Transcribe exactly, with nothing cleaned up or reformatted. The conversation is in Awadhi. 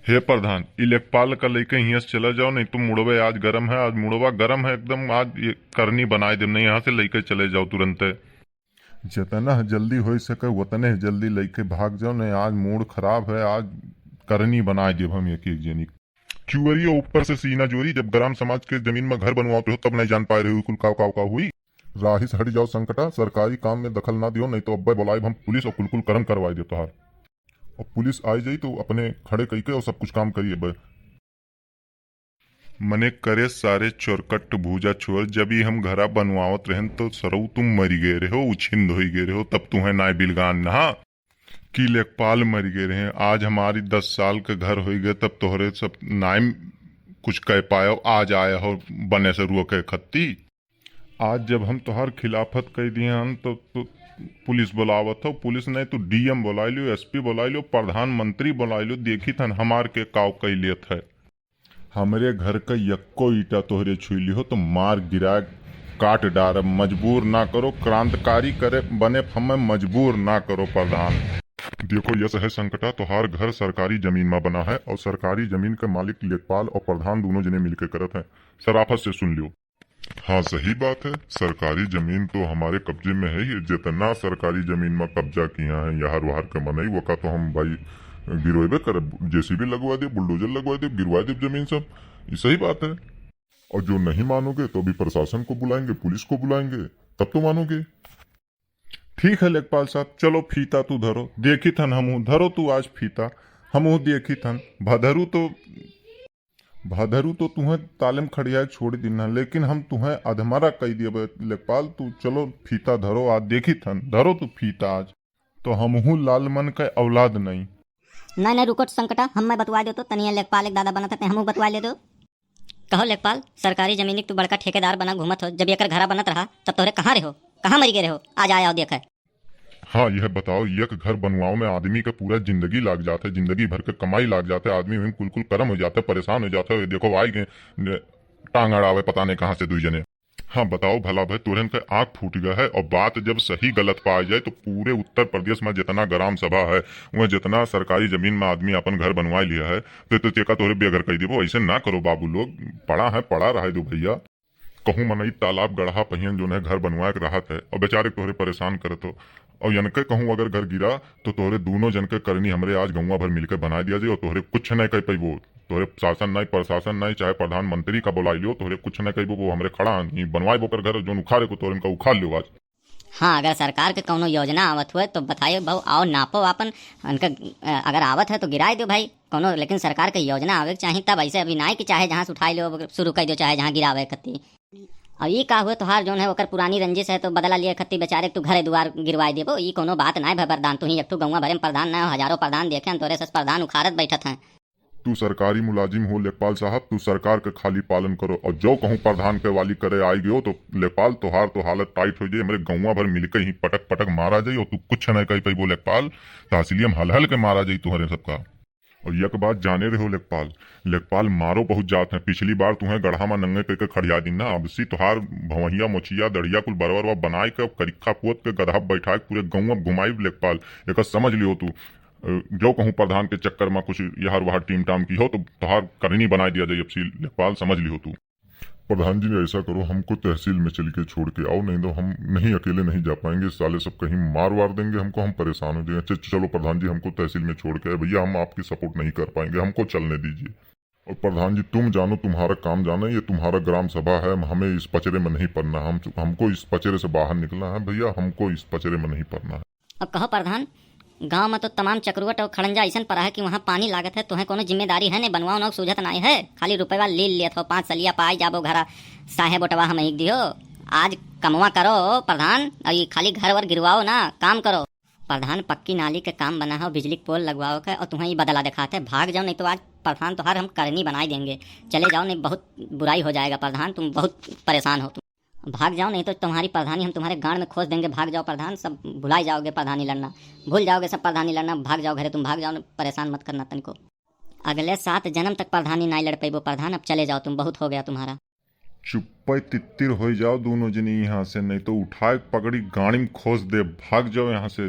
हे प्रधान, ई लेखपाल का लइके हियाँ से चला जाओ, नहीं तो मुड़वे आज गरम है, आज मुड़वा गरम है एकदम, आज ये करनी बनाए देब, नहीं यहाँ से लइके चले जाओ तुरंते। जतना जल्दी होइ सके, वतने जल्दी लइके भाग जाओ, नहीं आज मूड खराब है, आज करनी बनाए देब हम एक एक जनी। चुअरियो ऊपर से सीना जोरी, जब ग्राम समाज के जमीन में घर बनवावत रहो, तब नहीं जान पाए रहे कुल काव काव काव हुई। राही से हट जाओ संकटा, सरकारी काम में दखल ना दियो, नहीं तो अब्बे बुलाइब हम पुलिस और कुल कुल करम करवाए देब तोहार। और पुलिस आए जाई तो अपने खड़े कइके और सब कुछ काम करिए बे। मने करे सारे चोरकट भूजा छोर, जब ई हम घरा बनवावत रहन तो सरऊ तुम मरी गए रहो, उछिंद होई गए रहो, तब तुम्हें नाय बिलगान नहा कि लेखपाल मरी गए रहे। आज हमारी दस साल के घर होई गए, तब तोहरे सब नाय कुछ कह पायो, आज आया हो बने से रुआ के खत्ती। आज जब हम तोहार खिलाफत कह दिए हन तो, तो पुलिस बुलावत हो, पुलिस नहीं तो डीएम बुला लियो, एसपी बुला लियो, प्रधानमंत्री बुला लियो, देखी थन हमार के काव कह लेत है। हमरे घर का यक्को ईटा तोहरे छुई लिहो तो मार गिरा काट डारब, मजबूर ना करो, क्रांतिकारी करे बने हमें मजबूर ना करो प्रधान। देखो यस है संकटा, तोहार घर सरकारी जमीन में बना है और सरकारी जमीन के मालिक लेखपाल और प्रधान दोनों जने मिलके करत हैं। सराफत से सुन लियो। हाँ, सही बात है, सरकारी जमीन तो हमारे कब्जे में है ही। जितना सरकारी जमीन में कब्जा किया है यार वार के मनई, वका तो हम भाई गिरोबे करब, जेसीबी लगवा दे, बुलडोजर लगवा दे, गिरवा दे जमीन सब। ये सही बात है। और जो नहीं मानोगे तो अभी प्रशासन को बुलाएंगे, पुलिस को बुलाएंगे, तब तो मानोगे। ठीक है लेखपाल साहब, चलो फीता तू धरो, देखी थन हमहू, धरो तू आज फीता, हमहू देखी थन। भदरू तो, भदरू तो तुहें ताले में खड़िया छोड़ दिन है, लेकिन हम तुहें अधमरा कह दिए लेखपाल। तू चलो फीता धरो, आज देखी थन, धरो तू फीता आज। तो हमहू लाल मन का औलाद नहीं। नहीं, नहीं, रुको संकटा, हम मैं बतवा देतो, तनिया लेखपाल एक दादा बनत है, हमहू बतवा लेतो। कहो लेखपाल, सरकारी जमीन के तू बड़का ठेकेदार बना घूमत हो, जब एकर घरा बनत रहा, तब तोहरे कहाँ रहो, कहाँ मरी गए रहो? आज आया हो देख है। हाँ, यह बताओ, एक घर बनवाओ में आदमी का पूरा जिंदगी लाग जात है, जिंदगी भर के कमाई लाग जात है, आदमी वहीं कुल कुल करम हो जाता है, परेशान हो जाता है। ये देखो, आए गए न-, टांग अड़ावे पता नहीं कहाँ से दुई जने। हाँ, बताओ भला भाई, तोरन के आँख फूट गया है। और बात जब सही गलत पाई जाए तो पूरे उत्तर प्रदेश में जितना ग्राम सभा है, वह जितना सरकारी जमीन में आदमी अपन घर बनवा लिया है, तो, तो तेका तोहरे बेघर कर देबो। ऐसे ना करो बाबू लोग, पड़ा है, पड़ा रहे दो भैया। कहूँ मनई तालाब गढ़ा पहियन जोन है घर बनवाए के रहत है और बेचारे तोहरे परेशान करत हो, और यनके कहूँ अगर घर गिरा तो तोहरे दोनों जन के करनी हमरे आज गौवा भर मिलके बनाए दिया जाए और तोहरे कुछ नहीं कह पैबो। तोहरे शासन नहीं, प्रशासन नहीं, चाहे प्रधानमंत्री का बुलाई लियो, तोहरे कुछ नहीं कहबो, वो हमरे खड़ा हन, बनवाए बोकर घर जोन उखाड़े को तोहरे इनका उखाड़ लियो आज। हाँ, अगर सरकार के कौनो योजना आवत हुए तो बताइए भाऊ, आओ नापो आपन, उनका, अ, अगर आवत है तो गिराए दो भाई कौनो, लेकिन सरकार के योजना आवे के चाही तब। ऐसे अभी नाय कि चाहे जहाँ से उठाए लो शुरू कर दो, चाहे जहाँ गिरावे खत्ती। और ये का हुए तोहार जोन है ओकर पुरानी रंजिश है तो बदला लिए खत्ती बेचारे तू घरे दुआर गिरवाए देबो, ये कौनो बात नाय भय प्रधान। तू ही एक ठो गौवा भरे में प्रधान ना हो, हजारों प्रधान देखे हैं तोरे सस प्रधान उखाड़त बैठत हैं। तू सरकारी मुलाजिम हो लेखपाल साहब, तू सरकार के खाली पालन करो और जो कहूँ प्रधान के वाली करे आई गयो तो लेखपाल तोहार तो हालत टाइट हो जाई, हमरे गौवा भर मिलके ही पटक पटक मारा जाई और तू कुछ नहीं कह पैबो लेखपाल, तहसीलियम हल हल के मारा जाई तुहरे सबका। और एक बात जाने रहो लेखपाल, लेखपाल मारो बहुत जात है, पिछली बार तुहें गढ़ा में नंगे कह के खड़िया दिन ना, अब सी तोहार भवहिया मोचिया दढ़िया कुल बरबर बा बनाए के करिखा पोत के गधा बैठा के पूरे गौवा घुमाई लेखपाल, एक समझ लियो तू। अ, जो कहूँ प्रधान के चक्कर में कुछ यहाँ वहाँ टीम टाम की हो तो तोहार करनी बनाए दिया जाए। अब सी लेखपाल समझ लियो तू। प्रधान जी, ऐसा करो, हमको तहसील में चल के छोड़ के आओ, नहीं तो हम नहीं, अकेले नहीं जा पाएंगे। साले सब कहीं मार वार देंगे हमको, हम परेशान हो जाएंगे। च-, चलो प्रधान जी, हमको तहसील में छोड़ के आए भैया, हम आपकी सपोर्ट नहीं कर पाएंगे, हमको चलने दीजिए। और प्रधान जी, तुम जानो, तुम्हारा काम जानो, ये तुम्हारा ग्राम सभा है, हमें इस पचरे में नहीं पड़ना है, हम, हमको इस पचरे से बाहर निकलना है भैया, हमको इस पचरे में नहीं पड़ना है। अब कहो प्रधान, गाँव में तो तमाम चकरुवट और खड़ंजा अइसन पड़ा है कि वहाँ पानी लागत है, तोहें कोनो जिम्मेदारी है नहीं, बनवाओ ना सूझत नाय है, खाली रुपयवा ले लेत हो, पाँच सलिया पाई जाबो घरा, साहेब ओटवा हम एक दियो। आज कमवा करो प्रधान, और ये खाली घर वर गिरवाओ ना, काम करो। प्रधान, पक्की नाली के काम बना हो, बिजली के पोल लगवाओ के, और तुम्हें ये बदला दिखाते, भाग जाओ, नहीं तो आज प्रधान तोहार हम करनी बनाई देंगे। चले जाओ, नहीं बहुत बुराई हो जाएगा प्रधान, तुम बहुत परेशान हो तुम। भाग जाओ, नहीं तो तुम्हारी प्रधानी हम तुम्हारे गांड में खोस देंगे। भाग जाओ प्रधान, सब भुलाई जाओगे प्रधानी लड़ना, भूल जाओगे सब प्रधानी लड़ना। भाग जाओ घरे तुम, भाग जाओ, परेशान मत करना तनिको। अगले सात जन्म तक प्रधानी नहीं लड़ पैबो प्रधान, अब चले जाओ तुम, बहुत हो गया तुम्हारा। चुप्पे तित्तिर हो जाओ दोनों जने यहाँ से, नहीं तो उठाए पगड़ी गाड़ी में खोस दे। भाग जाओ यहाँ से,